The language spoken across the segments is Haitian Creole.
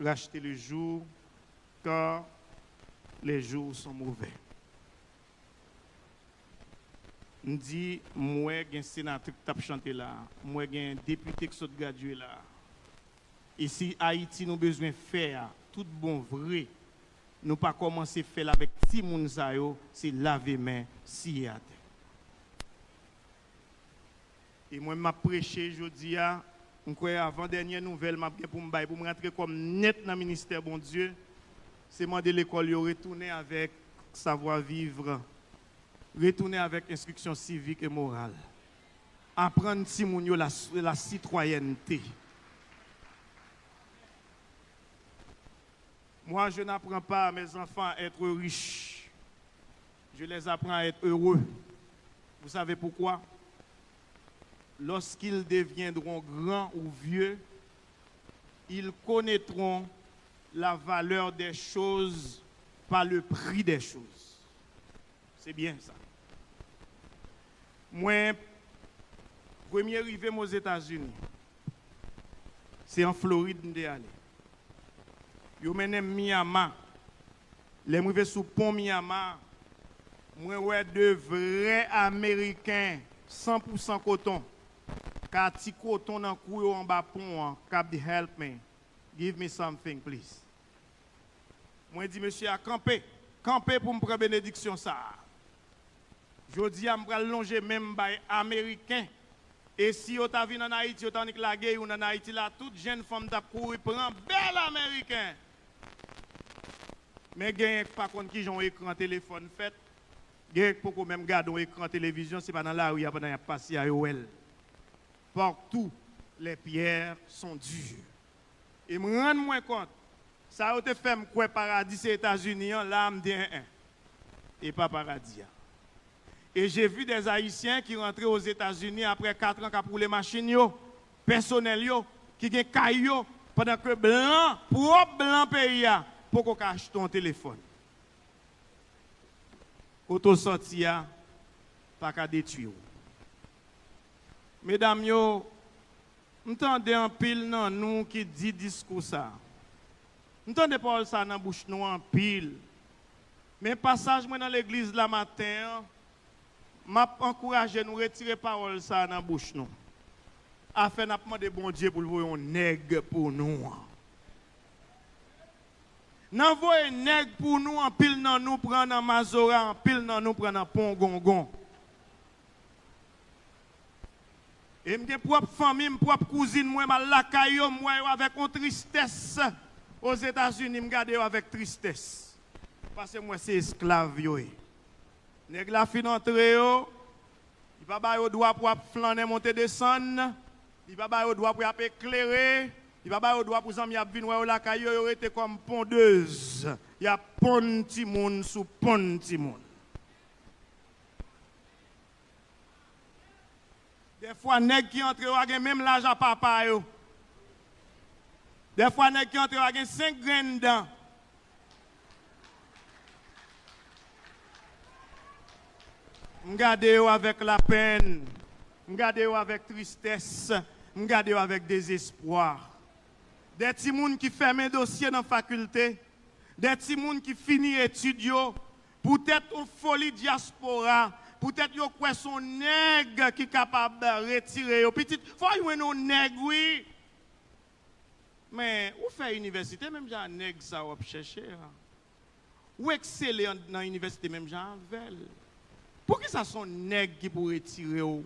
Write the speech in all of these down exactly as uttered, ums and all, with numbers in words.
Racheter le jour, car les jours sont mauvais. M di, m wè gen senatè k t ap chante la, m wè gen depite k sot gradye la. E si Ayiti nou bezwen fè a, tout bon vre, nou pa kòmanse fè l avèk timoun sa yo, se lave men, siye atè. E mwen, m ap preche jodi a, m kwè avan dènye nouvèl m ap gen pou m bay, pou m rantre kò m nèt nan ministè Bondye, se mande lekòl yo retounen avèk savoir vivre, retounen avèk enstriksyon sivik e moral. Aprann timoun yo la, la sitwayènte. Moi, je n'apprends pas à mes enfants à être riches. Je les apprends à être heureux. Vous savez pourquoi? Lorsqu'ils deviendront grands ou vieux, ils connaîtront la valeur des choses par le prix des choses. Se byen sa. Mwen, premye rive m Ozetazini, se an Florid m te ale. Yo mennen m Miami. Lè m rive sou pon Miami, mwen wè de vrè Ameriken san pou san koton k a ti koton nan kou yo anba pon an k ap di, "Help me, give me something, please." Mwen di mesye a, "Kanpe, kanpe pou m pran benediksyon sa a." Jodi a, m pral lonje men m bay Ameriken. E si yo ta vin ann Ayiti, yo ta annik lage youn ann Ayiti la, tout jenn fanm t ap kouri pran bèl Ameriken. Men genyen k pa konn kijan yon ekran telefòn fèt, genyen k poko menm gade yon ekran televizyon, se pa nan lari a pandan y ap pase a yo wè l. Partout, les pierres sont dures. E m rann mwen kont, sa yo te fè m kwè paradi se Etazini an, la a m di, en en, e pa paradi a. Et j'ai vu des Haïtiens ki rantre Ozetazini apre kat an k ap woule machin yo, pèsonèl yo, ki gen kay yo, pandan ke blan, pwòp blan peyi a, poko ka achte yon telefòn. Kote w sòti a pa ka detwi w. Medam yo, m tande anpil nan nou ki di diskou sa a. M tande pawòl sa a nan bouch nou anpil. Men pasaj mwen nan legliz la maten an, m ap ankouraje nou retire pawòl sa a nan bouch nou. Afè n ap mande Bondye pou l voye yon nèg pou nou an. Nan voye nèg pou nou, anpil nan nou pran nan mazora, anpil nan nou pran nan pongongon. E m gen pwòp fanmi m, pwòp kouzin mwen, m al lakay yo, m wè yo avèk yon tristès Ozetazini, m gade yo avèk tristès. Paske m wè se esklav yo ye. Nèg la fin antre yo, li pa ba yo dwa pou ap flannen monte desann, li pa ba yo dwa pou y ap eklere, li pa ba yo dwa pou zanmi ap vin wè yo lakay yo, yo rete kòm pondez, y ap ponn timoun sou ponn timoun. Dèfwa, nèg ki antre yo a gen menm laj a papa yo. Dèfwa, nèg ki antre yo a gen senk grenn dan. M gade yo avèk lapenn. M gade yo avèk tristès. M gade yo avèk dezespwa. De timoun ki fèmen dosye nan fakilte. De timoun ki fini etid yo, poutèt yon foli dyaspora, poutèt yo kwè se yon nèg ki kapab retire yo. Pitit, fò w jwenn yon nèg, wi. Men, ou fè inivèsite menm jan a nèg sa w ap chèche a. Ou eksele an, nan inivèsite menm jan avè l. Poukisa se yon nèg ki pou retire w?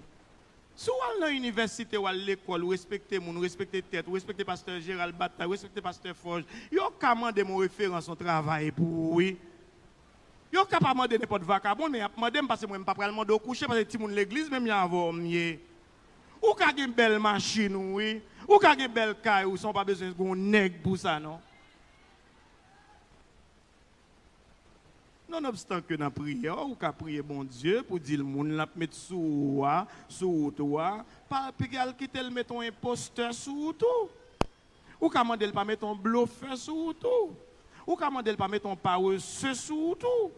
Si w al nan inivèsite, w al lekòl, ou respekte moun, ou respekte tèt, ou respekte pastè Jeral Batay, ou respekte pastè Fòj, yo ka mande m yon referans, yon travay pou ou, wi. Yo ka pa mande nenpòt vakabon, men y ap mande m, paske mwen, m pa pral mande w kouche, paske timoun legliz menm jan avè w m ye. Ou ka gen bèl machin ou, wi. Ou ka gen bèl kay ou, san w pa bezwen gen yon nèg pou sa, non. Nonobstan ke nan priyè, ou ka priye Bondye pou di l moun l ap met sou ou a, sou wout ou a, pa piga l kite l met yon enpostè sou wout ou. Ou ka mande l pa met yon blofè sou wout ou. Ou ka mande l pa met yon parese sou wout ou.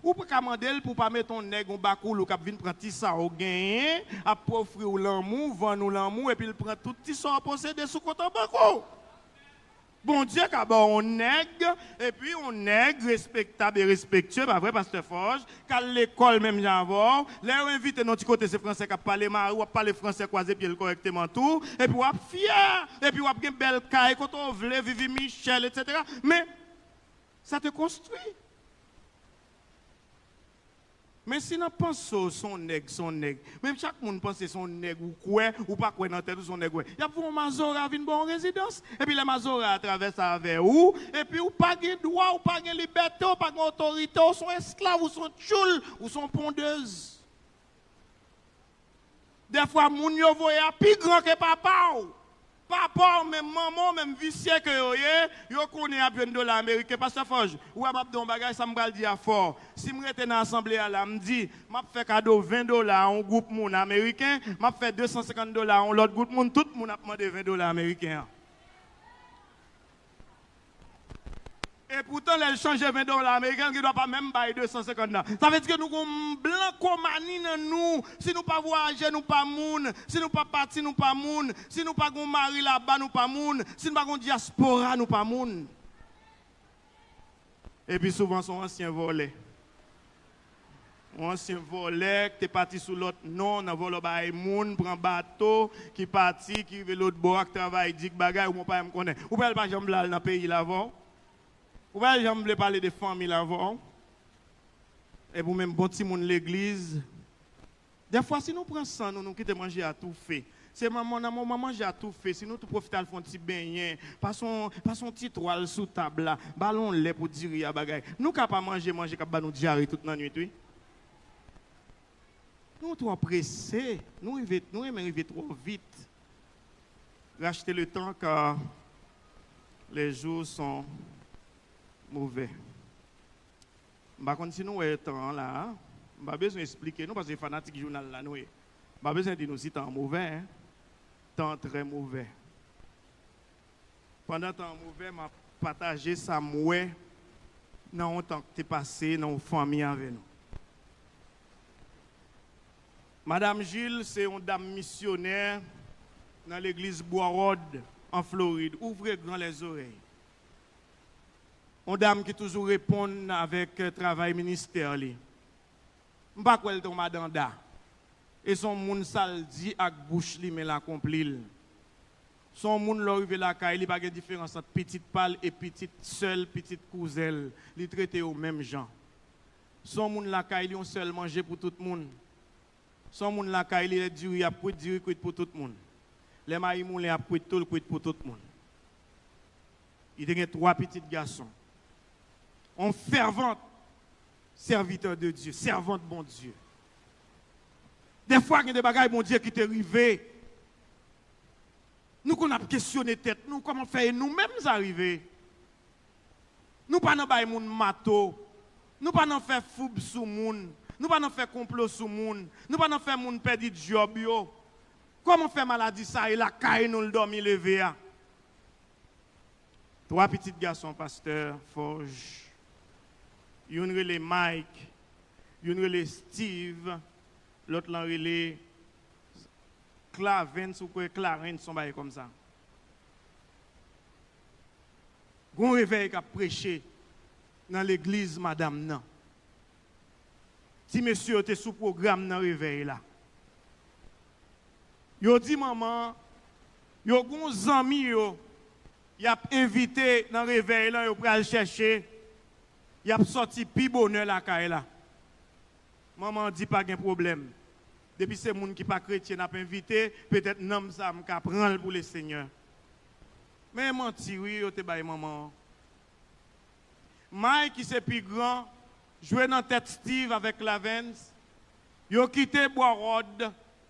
Ou ka mande l pou pa met yon nèg, yon bakoulou k ap vin pran ti sa w genyen, ap ofri w lanmou, vann ou lanmou, epi l pran tout ti sa w posede sou kont an bank ou. Bondye ka ba w yon nèg, epi yon nèg respektab e respektye, pa vre, Pastè Forge, k al lekòl menm jan avè w. Lè yo envite nan yon ti kote, se fransè k ap pale, mari w ap pale fransè, kwaze pye l kòrèkteman tou, epi w ap fyè, epi w ap gen bèl kay kote w vle, Vivi Michel, etsetera. Men, ça te construit. Men si nan panse w se yon nèg, se yon nèg. Men chak moun panse se yon nèg ou kwè, ou pa kwè nan tèt ou se yon nèg, wè. Y ap voye yon mazora vin ba w yon rezidans. Epi lè mazora a travèse avè ou, epi ou pa gen dwa, ou pa gen libète, ou pa gen otorite, ou se yon esklav, ou se yon tchoul, ou se yon pondez. Dèfwa, moun yo voye a pi gran ke papa w. Papa w, menm manman w, menm visye ke yo ye, yo konnen y ap jwenn dola ameriken. Pastè Forge, ou wè m ap di w yon bagay, sa m pral di a fò. Si m rete nan asanble a la, m di, m ap fè kado ven dola a yon gwoup moun ameriken, m ap fè de san senkant dola a yon lòt gwoup moun, tout moun ap mande ven dola ameriken an. Epoutan, lè l chanje ven dola ameriken, l gen dwa pa menm bay de san senkant nan. Sa vle di ke nou gon blankomani nan nou. Si nou pa vwayaje, nou pa moun. Si nou pa pati, nou pa moun. Si nou pa gon mari laba, nou pa moun. Si nou pa gon dyaspora, nou pa moun. Epi souvan, se yon ansyen vòlè. Yon ansyen vòlè ki te pati sou lòt non, nan vòlò bagay moun, pran bato, ki pati, ki rive lòt bò a, k travay di k bagay, ou pa menm konnen. Ou pa l pa janm vle al nan peyi l avè w. Ou pa janm vle pale de fanmi l avè w. Epi ou menm bon timoun legliz. Dèfwa, si nou pran san nou, nou kite manje a toufe. Se manman, nan moman manje a toufe, si nou tou pwofite al fè yon ti benyen, pase yon, pase yon ti twal sou tab la, ba l yon lè pou diri a bagay. Nou ka pa manje, manje k ap ba nou dyare tout lannwit, wi. Nou twò prese, nou rive, nou renmen rive twò vit. Racheter le temps, car les jours sont mauvais. M pa konn si nou wè tan an la a. M pa bezwen esplike nou, paske fanatik jounal la nou ye. M pa bezwen di nou si tan an movè, en. Tan an trè movè. Pandan tan an movè, m ap pataje sa m wè nan yon tan k te pase nan yon fanmi avè nou. Madam Gilles se yon dam misyonè nan legliz Bwa Ròd, an Florid. Ouvre grand les oreilles. Yon dam ki toujou reponn avèk, eh, travay ministè li. M pa kwè l te yon madanda. E se yon moun sa l di ak bouch li, men l akonpli l. Se yon moun, lè w rive lakay li, pa gen diferans ant pitit pa l e pitit sè l, pitit kouzen l. Li trete yo menm jan. Se yon moun, lakay li, yon sèl manje pou tout moun. Se yon moun, lakay li, lè diri ap kwit, diri kwit pou tout moun. Lè mayi moulen ap kwit tou, l kwit pou tout moun. Li te gen twa pitit gason. On fèvant sèvitè de Dye, sèvant Bondye. Dèfwa, gen de bagay Bondye ki te rive. Nou konn ap kesyone tèt nou, kòman fè e nou menm sa rive? Nou pa nan bay moun mato. Nou pa nan fè foub sou moun. Nou pa nan fè konplo sou moun. Nou pa nan fè moun pèdi djòb yo. Kòman fè maladi sa e lakay nou l dòmi leve a? Twa pitit gason pastè Forge. Youn rele Mike, youn rele Steve, lòt lan rele Clavens, ou kwè Clarence, yon bagay kòmsa. Gon revèy k ap preche nan legliz madanm nan. Ti mesye yo te sou pwogram nan revèy la. Yo di manman an, yo gon zanmi yo, y ap envite nan revèy lan, yo pral chèche, y ap sòti pi bonè lakay la. Manman an di pa gen pwoblèm. Depi se moun ki pa kretyen n ap envite, petèt nanm sa a m ka pran l pou Lesenyè. Men manti wi yo te bay manman an. Mike ki se pi gran, jwe nan tèt Steve avèk Clavens. Yo kite Bwa Ròd,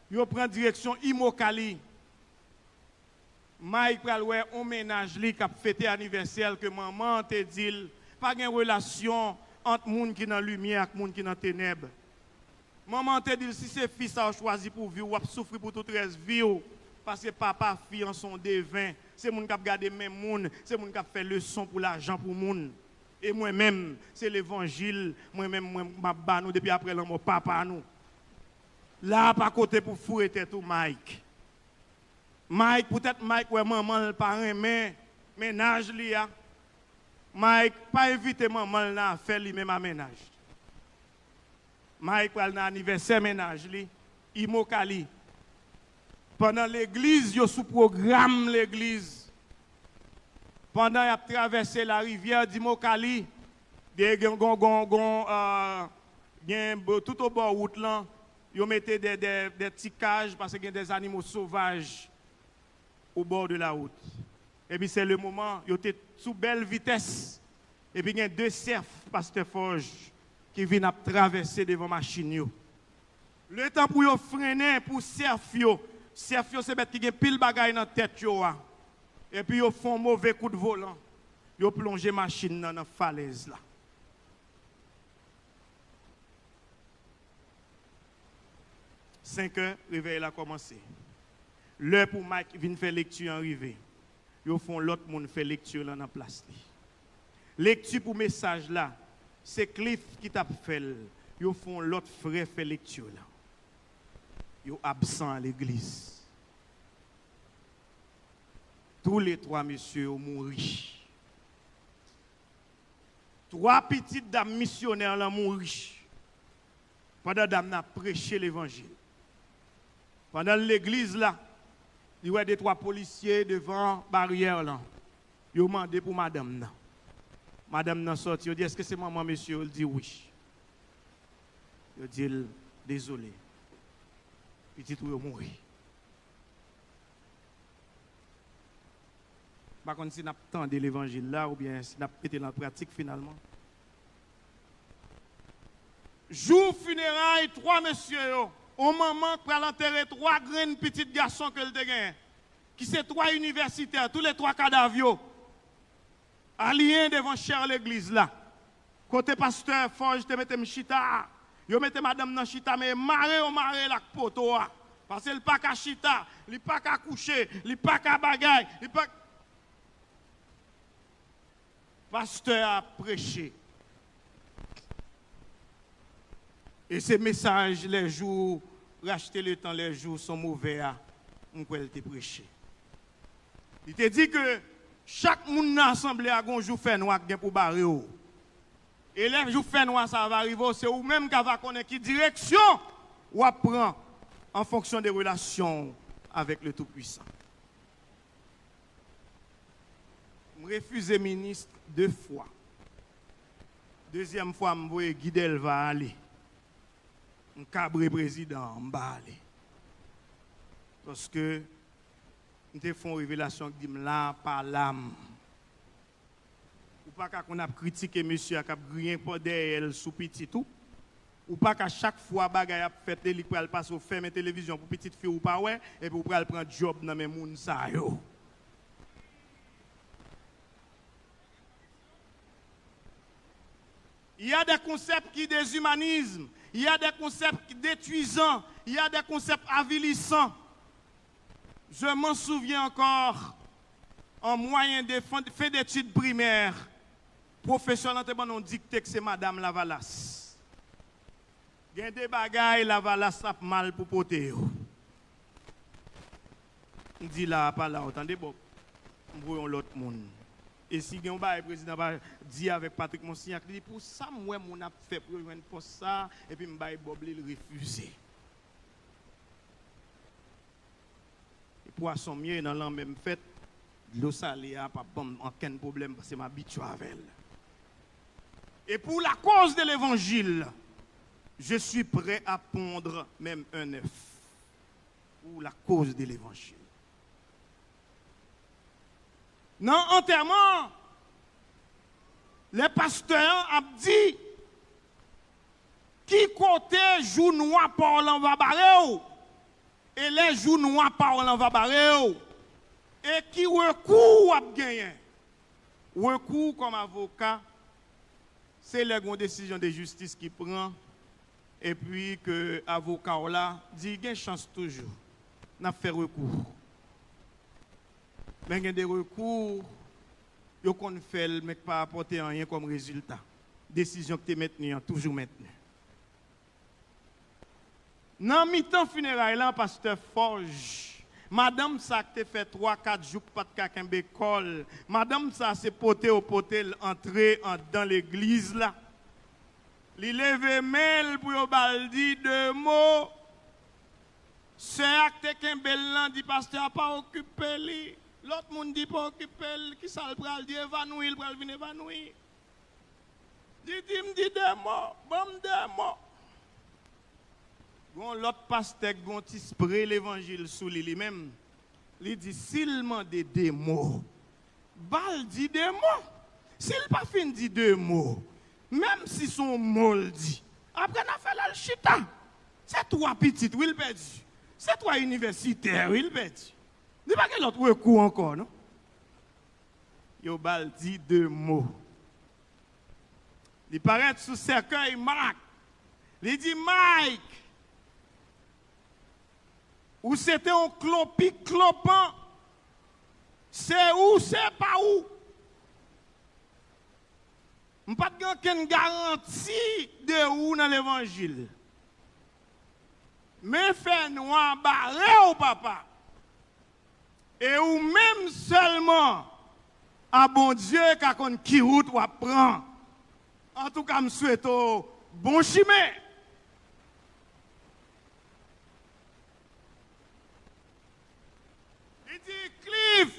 yo pran direksyon Immokalee. Mike pral wè on mennaj li k ap fete anivèsè l ke manman an te di l pa gen relasyon ant moun ki nan limyè ak moun ki nan tenèb. Manman an te di l, si se fi sa w chwazi pou vi w, w ap soufri pou tout rès vi w. Paske papa fi an se yon deven, se moun k ap gade men moun, se moun k ap fè leson pou lajan pou moun. E mwen menm, se levanjil, mwen menm, mwen, m ap ba nou depi apre lanmò papa nou. La a pa kote pou foure tèt ou, Mike. Mike, poutèt Mike wè manman l pa renmen Mennaj li a, Mike pa envite manman l nan afè li menm a mennaj. Mike pral nan anivèsè mennaj li, Imokali. Pandan legliz, yo sou pwogram legliz. Pandan y ap travèse larivyè Imokali, de gen gon, gon, gon, euh, gen bo-, tout obò wout lan, yo mete de, de, de ti kaj, paske gen de zanimo sovaj au bord de la route. Epi se le moman, yo te sou bèl vitès. Epi gen de sèf pastè Forge ki vin ap travèse devan machin yo. Letan pou yo frennen, pou sèf yo, sèf yo se bèt ki gen pil bagay nan tèt yo a. Epi yo fè yon move kout volan. Yo plonje machin nan nan falèz la. Senkè, revèy la kòmanse. Lè pou Mike vin fè lekti an rive. Yo fè yon lòt moun fè lekti lan nan plas li. Lekti pou mesaj la, se Cliff ki t ap fè l. Yo fè yon lòt frè fè lekti lan. Yo absan a legliz. Tou le twa mesye yo mouri. Twa pitit dam misyonè lan mouri pandan dam nan ap preche levanjil. Pandan l legliz la, li wè de twa polisye devan baryè lan. Yo mande pou madanm nan. Madanm nan sòti, yo di, "Èske se manman mesye yo?" L di, "Wi." Yo di l, "Dezole, pitit ou yo mouri." M pa konn si n ap tande levanjil la oubyen si n ap mete l an pratik finalman. Jou fineray twa mesye yo, yon manman k pral antere twa grenn pitit gason ke l te genyen, ki se twa inivèsitè, tou le twa kadav yo aliyen devan chè legliz la. Kote pastè Forge te mete m chita a, yo mete madanm nan chita, men mare yo mare l ak poto a. Paske l pa ka chita, li pa ka kouche, li pa ka bagay, li pa. Pastè a ap preche. E se mesaj les jours, racheter le temps les jours sont mauvais a, m kwè l te preche. Li te di ke chak moun nan asanble a gon jou fènwa k gen pou bare w. E lè jou fènwa sa a va rive w, se ou menm k ava konnen ki direksyon w ap pran en fonction de relasyon w avèk le Tout-Puissant. M refize minis de fwa. Dezyèm fwa, m voye Guy Delva ale. M kabre prezidan an, m pa ale. Paske m te fè yon revelasyon k di m la, pa la m. Ou pa ka konn ap kritike mesye a k ap griyen dèyè l sou pitit ou. Ou pa ka chak fwa bagay ap fèt, e li k pral pase, ou fèmen televizyon pou pitit fi w pa wè, epi ou pral pran djòb nan men moun sa yo. Il y a des concepts qui déshumanisent, il y a des concepts détruisants, il y a des concepts avilissants. Je m'en souviens encore, en moyenne de fin, fin d'études primaires, pwofesè lan te ban nou dikte k se Madam Lavalas. Gen de bagay Lavalas ap mal pou pote yo. M di la a pa la, w tande, Bob. M voye yon lòt moun. E si gen yon bagay prezidan pa di avèk Patrick Monsignac, li di, "Pou sa m wè moun ap fè pou yo jwenn pòs sa a, epi m bay Bob li, l refize." E pwason m ye, nan lanmè m fèt, dlo sale a p ap ban m ankenn pwoblèm, paske m abitye avè l. Et pour la cause de l'évangile, je suis prêt à pondre même un œuf. Pour la cause de l'évangile. Nan antèman, lè pastè an ap di, "Ki kote jou nwa pa w lan va bare w?" E lè jou nwa pa w lan va bare w, e ki rekou w ap genyen? Rekou w kòm avoka, se lè gen yon desizyon de jistis ki pran, epi ke avoka w la di gen chans toujou, n ap fè rekou. Men gen de rekou, yo konn fè l, men k pa apòte anyen kòm rezilta. Desizyon k te mentni an toujou mentni. Nan mitan fineray lan, pastè Forge Madanm sa k te fè twa, kat jou k pa t ka kenbe kò l, madanm sa se pote yo pote l antre anndan legliz la. Li leve men l pou yo ba l di de mo. Sè a k te kenbe l lan di pastè a pa okipe li. Lòt moun di pa okipe l, kisa l pral di? Evanwi, l pral vin evanwi. Li di, "M di de mo, ban m de mo." Gon lòt pastè k gon ti spre levanjil sou li, li menm. Li di, "Si l mande de mo, ba l di de mo. Si l pa fin di de mo, menm si se yon mo l di, apre n a fè l al chita." Se twa pitit, wi, l pèdi. Se twa inivèsitè, wi, l pèdi. Li pa gen lòt rekou ankò, non. Yo ba l di de mo. Li parèt sou sèkèy Mike. Li di, "Mike, ou se te yon klopik klopan. Se ou, se pa ou. M pa t gen okenn garanti de ou nan levanjil. Men fènwa bare w, papa. E ou menm sèlman a Bondye ka konn ki wout w ap pran. Antouka, m swete w bon chimen." Li di, "Cliff,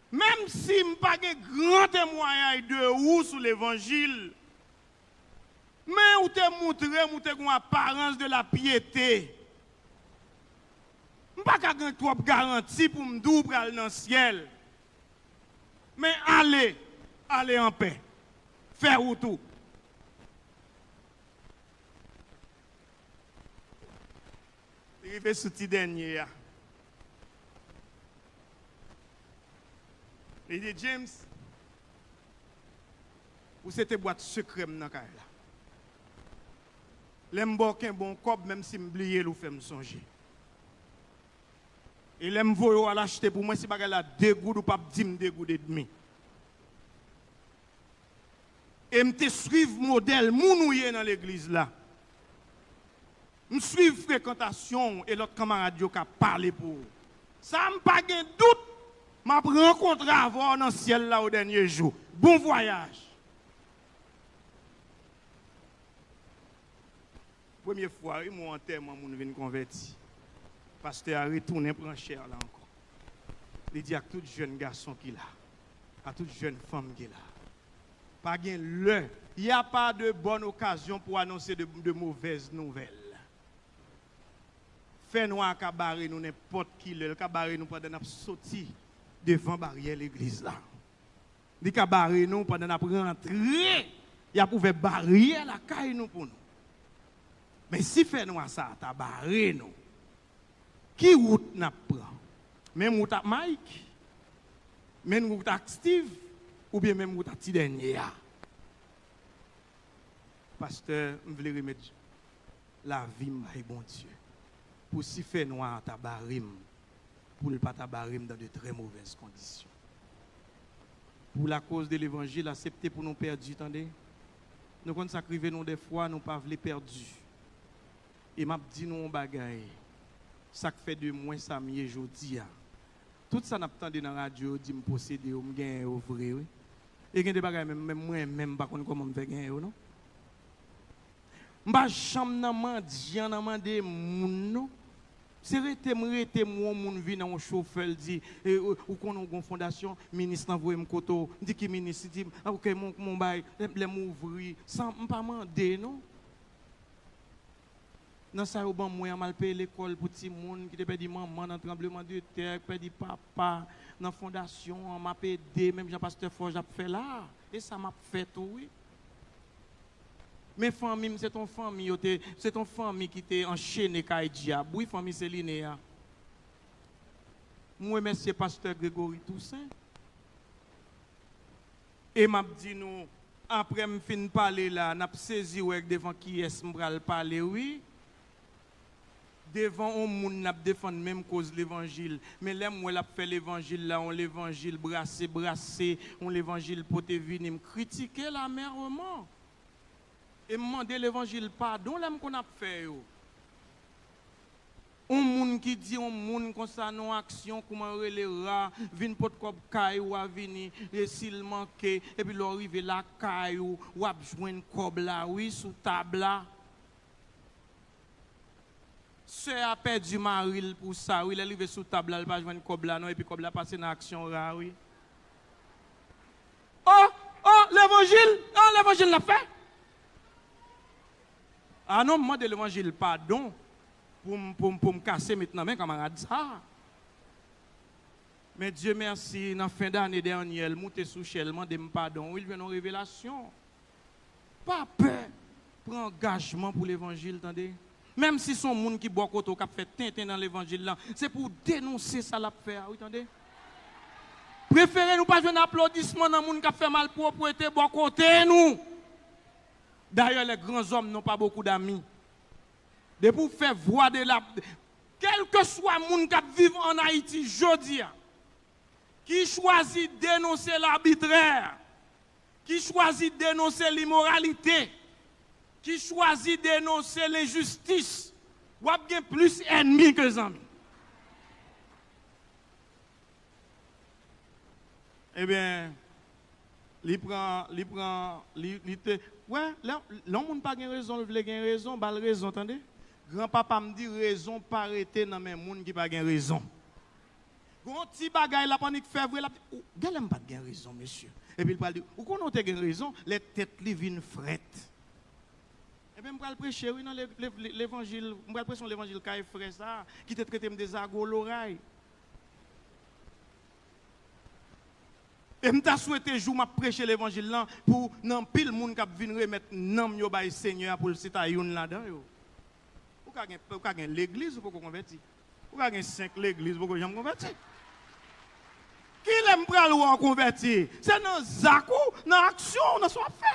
menm si m pa gen gran temwayaj de ou sou levanjil, men ou te moutre m ou te gen yon aparans de la pyete. M pa ka gen twòp garanti pou m di w pral nan syèl. Men ale, ale anpè. Fè wout ou." Li rive sou ti dènye a. Li di, "James, ou se te bwat sekrè m nan kay la. Lè m ba w kenbe yon kòb, menm si m bliye l, ou fè m sonje. E lè m voye w al achte pou mwen, si bagay la de goud, ou p ap di m de goud edmi. E m te swiv modèl moun ou ye nan legliz la. M swiv frekantasyon w e lòt kanmarad yo ka pale pou ou. Sa m pa gen dout, m ap rankontre avè w nan syèl la o dènye jou. Bon vwayaj." Premye fwa, wi, mwen antèman moun vin konvèti. Pastè a retounen pran chè la ankò. Li di ak tout jèn gason ki la, a tout jèn fanm ki la, pa gen lè, y a pas de bonne occasion pour annoncer de, de mauvaises nouvelles. Fènwa a ka bare nou nenpòt ki lè, l ka bare nou pandan n ap soti devan baryè legliz la. Li ka bare nou pandan n ap rantre, y ap ouvè baryè lakay nou pou nou. Men si fènwa sa a ta bare nou, ki wout n ap pran? Menm wout ak Mike? Menm wout ak Steve? Oubyen menm wout ak ti dènye a? Pastè, m vle remèt lavi m bay Bondye pou si fènwa a ta bare m, pou l pa ta bare m dans de très mauvaises conditions. Pour la cause de l'évangile, aksepte pou nou pèdi, tande. Nou konn sa k rive nou dèfwa, nou pa vle pèdi. E m ap di nou yon bagay, sa k fè de mwen sa m ye jodi a. Tout sa n ap tande nan radyo yo di m posede yo, m genyen yo vre, wi. E gen de bagay menm, menm mwen menm m pa konn kòman m fè genyen yo, non. M pa janm nan mandyan, nan mande moun, non. Se rete m rete m wè yon moun vin nan yon chofè, l di, e, ou, ou konnen w gon fondasyon, minis lan voye m kote w. M di, "Ki minis?" Li di, "A, oke, mon, mon bay, lè, lè m ouvri." San m pa mande, non. Nan sa yo ban mwen an, m al peye lekòl pou timoun ki te pèdi manman nan tranblemanntè, ki pèdi papa nan fondasyon an, m ap ede, menm jan pastè Fòj ap fè la. E sa m ap fè tou, wi. Men fanmi m, se t on fanmi, yo te, se t on fanmi ki te anchene kay dyab, wi, fanmi Celine a. M remèsye pastè Gregory Toussaint. E m ap di nou, apre m fin pale la, n ap sezi wè devan kiyès m pral pale, wi. Devan on moun n ap defann menm koz levanjil. Men lè m wè l ap fè levanjil la, on levanjil brase brase, on levanjil pote vini, m kritike l amèrman. E m mande levanjil padon lè m konn ap fè yo. On moun ki di on moun konsa nan on aksyon, kouman yo rele, ra, vin pot kòb kay ou a vini, e si l manke, epi lè w rive lakay ou, w ap jwenn kòb la, wi, sou tab la. Sè a pèdi mari l pou sa, wi, lè l rive sou tab la, l pa jwenn kòb la non, epi kòb la pase nan aksyon ra, wi. O, o, levanjil, o, levanjil n ap fè. A non, m mande levanjil padon pou m, pou m, pou m kase met nan men kanmarad sa a. Men Dye mèsi, nan fen dane dènyè, l moute sou chè, l mande m padon, wi, l jwenn yon revelasyon. Pa pè pran angajman pou levanjil, tande. Menm si se yon moun ki bò kote w k ap fè tenten nan levanjil lan, se pou w denonse sa l ap fè a, wi, tande. Prefere nou pa jwenn aplodisman nan moun k ap fè malpwòpte bò kote nou. D'ailleurs, les grands hommes n'ont pas beaucoup d'amis. Depi w fè vwa de la, kèlkeswa moun k ap viv ann Ayiti jodi a, ki chwazi denonse labitrè, ki chwazi denonse limoralite, ki chwazi denonse lenjistis, w ap gen plis ènmi ke zanmi. Ebyen, li pran, li pran, li, li te, wè, lè, lè yon moun pa gen rezon, l vle gen rezon, ba l rezon, tande. Granpapa m di, rezon pa rete nan men moun ki pa gen rezon. Gon ti bagay l ap annik fè vre, l ap di, "Ou, genlè m pa t gen rezon, mesye." Epi l pral di, "Ou konnen w te gen rezon," lè tèt li vin frèt. Ebyen, m pral preche, wi, nan le-, le-, le-, levanjil, m pral preche yon levanjil kay frè sa a, ki te trete m de zago loray. E m ta swete jou m ap preche levanjil lan pou nan anpil moun k ap vin remèt nanm yo bay Senyè a pou l se ta youn ladan yo. Ou ka gen, ou ka gen legliz ou poko konvèti. Ou ka gen senk legliz ou poko janm konvèti. Kilè m pral wè w konvèti? Se nan zak ou, nan aksyon w, nan sa w ap fè.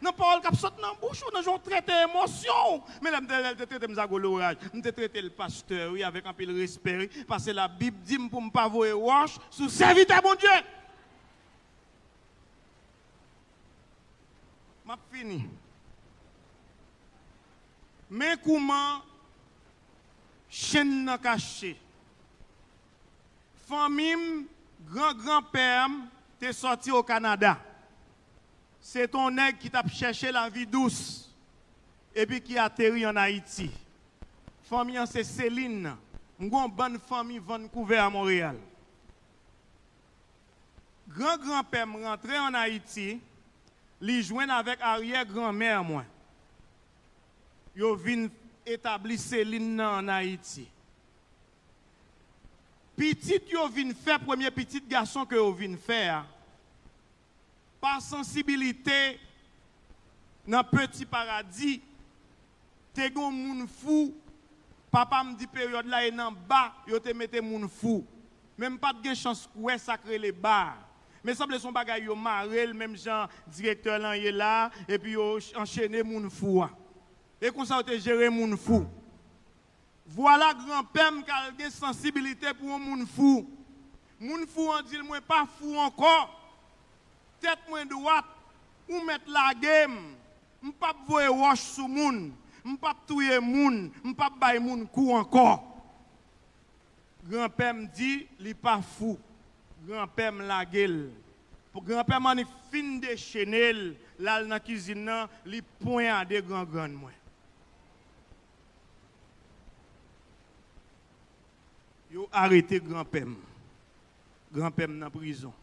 Nan pawòl k ap sot nan bouch ou, nan jan w trete emosyon w. Men lè m te, lè l te trete m zago loraj, m te trete l pastè, wi, avèk anpil respè, wi, paske Labib di m pou m pa voye wòch sou sèvitè Bondye. M ap fini. Men kouman chenn nan kache. Fanmi m, gran granpè m te sòti o Kanada. Se te yon nèg ki t ap chèche lavi dous epi ki ateri ann Ayiti. Fanmi an se Selin nan. M gen yon bann fanmi Vancouver a Monreyal. Gran granpè m rantre ann Ayiti, li jwenn avèk aryè granmè mwen. Yo vin etabli Selin nan ann Ayiti. Pitit yo vin fè, premye pitit gason ke yo vin fè a, pa sansibilite nan Peti Paradi, te gen yon moun fou, papa m di peryòd la e nan ba yo te mete moun fou. Men m pa t gen chans wè sa k rele ba a. Men sanble se yon bagay yo mare l, menm jan direktè lan ye la, epi yo anchene moun fou a. E konsa yo te jere moun fou. Vwala granpè m k al gen sansibilite pou yon moun fou. Moun fou an di l, "Mwen pa fou ankò. Tèt mwen dwat, ou mèt lage m. M p ap voye wòch sou moun. M p ap touye moun. M p ap bay moun kou ankò." Granpè m di li pa fou. Granpè m lage l. Granpè m annik fin dechene l, l al nan kizin nan, li ponyade grangrann mwen. Yo arete granpè m. Granpè m nan prizon.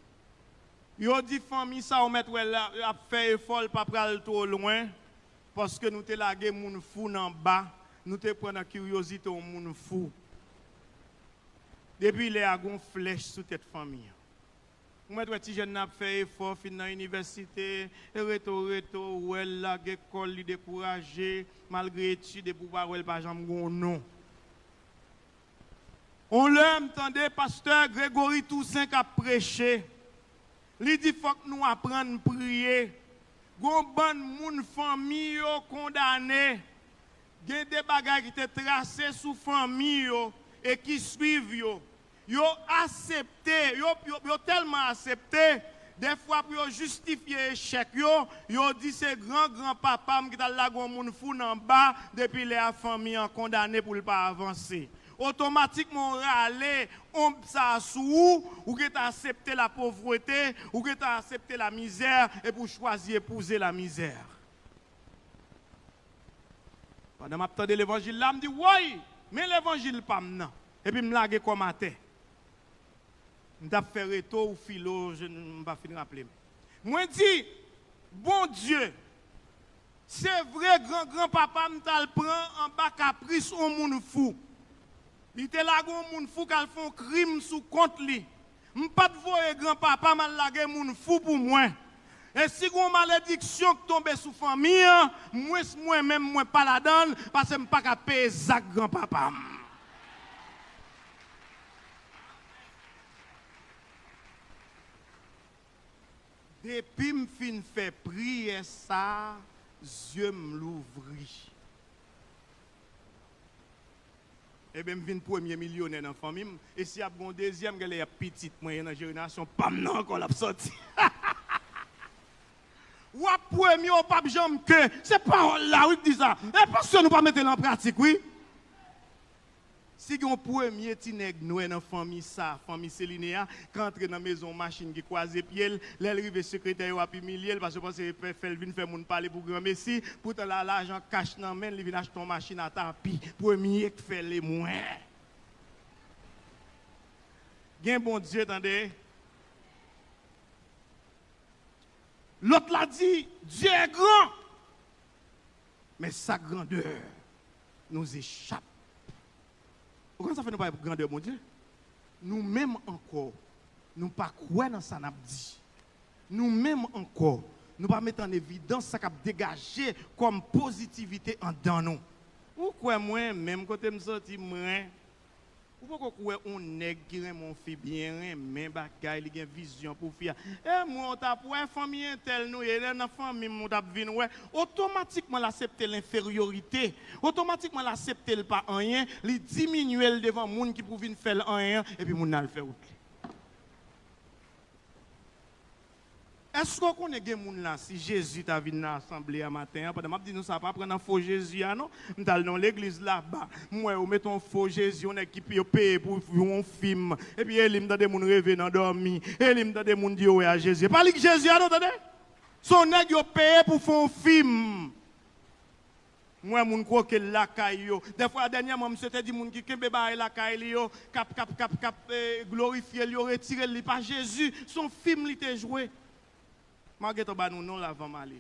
Yo di fanmi sa w mèt wè la ap fè efò, l pa pral twò lwen, paske nou te lage moun fou nan ba, nou te pran nan kiryozite yon moun fou. Depi lè a, gon flèch sou tèt fanmi an. Ou mèt wè ti jèn nan ap fè efò, fin nan inivèsite, e reto, reto, ou wè l lage kò l, li dekouraje, malgre etid, epi w pa wè l pa janm gon non. On lè, m tande pastè Gregory Toussaint k ap preche. Li di, "Fòk nou aprann priye." Gon bann moun, fanmi yo kondane. Gen de bagay ki te trase sou fanmi yo e ki swiv yo. Yo asepte, yo, yo, yo tèlman asepte, dèfwa pou yo jistifye echèk yo, yo di se gran granpapa m ki t al lage yon moun fou nan ba, depi lè a fanmi an kondane pou l pa avanse. Otomatikman, w rale onb sa a sou ou, ou gentan aksepte lapovrete, ou gentan aksepte lamizè, epi w chwazi epouze lamizè. Pandan m ap tande levanjil la, m di, woy, men levanjil pa m nan. Epi m lage kò m atè. M t ap fè reto ou filo, je n-, m pa fin raple m. Mwen di, Bondye, se vre, gran gran papa m t al pran anba kapris on moun fou. Li te lage on moun fou k al fè on krim sou kont li. M pa t voye gran papa m al lage moun fou pou mwen. E si gen yon malediksyon k tonbe sou fanmi an, mwens mwen menm mwen pa ladan l, paske m pa ka peye zak gran papa m. Depi m fin fè priyè sa a, zye m louvri. Ebyen, m vin premye milyonè nan fanmi m. E si ap gen yon dezyèm, genlè y ap pitit mwen, e nan jenerasyon pa m nan ankò l ap sòti. W ap premye, w p ap janm ke. Se pawòl la, wi, k di sa. E paske nou pa mete l an pratik, wi. Si gen yon premye ti nèg nwè nan fanmi sa, fanmi Seline a, k antre nan mezon yon machin ki kwaze pye l, lè l rive sekretè yo ap imilye l, paske yo panse yo fè l vin fè moun pale pou granmesi, poutan la lajan kach nan men l, li vin achte yon machin a tapi, premye k fè l e mwen. Gen Bondye, tande. Lòt la di, Dieu est grand. Men sa grandè nous échappe. Ou konn sa fè nou pa grandè Bondye? Nou menm ankò, nou pa kwè nan sa n ap di. Nou menm ankò, nou pa met an evidans sa k ap degaje kòm pozitivite anndan nou. Ou kwè mwen, menm kote m soti, mwen, ou poko kwè on nèg ki renmen on fi byen, renmen bagay, li gen vizyon pou fi a. E mwen, ou t ap wè fanmi entèl nou ye, lè nan fanmi m, ou t ap vin wè. Otomatikman, l aksepte lenferyorite. Otomatikman, l aksepte l pa anyen, li diminye l devan moun ki pou vin fè l anyen an, epi moun nan al fè wout li. Èske w konnen gen moun la, si Jezi ta vin nan asanble a maten an, pandan m ap di nou sa, pa pran nan fo Jezi a non, m t al nan yon legliz laba, m wè yo mete yon fo Jezi, yon nèg ki yo peye pou yon fim, epi e li m tande moun reve nan dòmi, e li m tande moun di yo wè a Jezi. E pa li k Jezi a non, tande! Se yon nèg yo peye pou fè yon fim. M wè moun kwoke l lakay yo. Dèfwa, dènyèman, misye te di moun ki kenbe bagay lakay li yo, k ap, k ap, k ap, k ap, eh, glorifye l, yo retire l, li pa Jezi, se yon fim li te jwe. M a gentan ba nou non l avan m ale.